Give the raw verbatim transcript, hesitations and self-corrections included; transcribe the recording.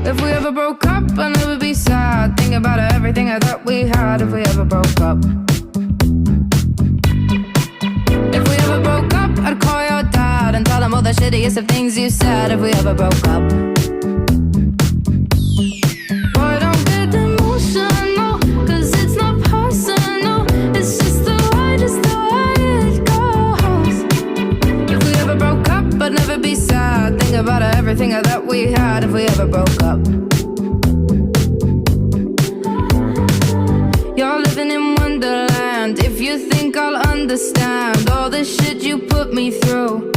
If we ever broke up, I'd never be sad. Think about everything that we had if we ever broke up. If we ever broke up, I'd call your dad and tell him all the shittiest of things you said if we ever broke up. Boy, don't get emotional, 'cause it's not personal. It's just the way, just the way it goes. If we ever broke up, I'd never be sad. Think about everything that we had if we ever broke up. You're living in wonderland. If you think I'll understand all the shit you put me through,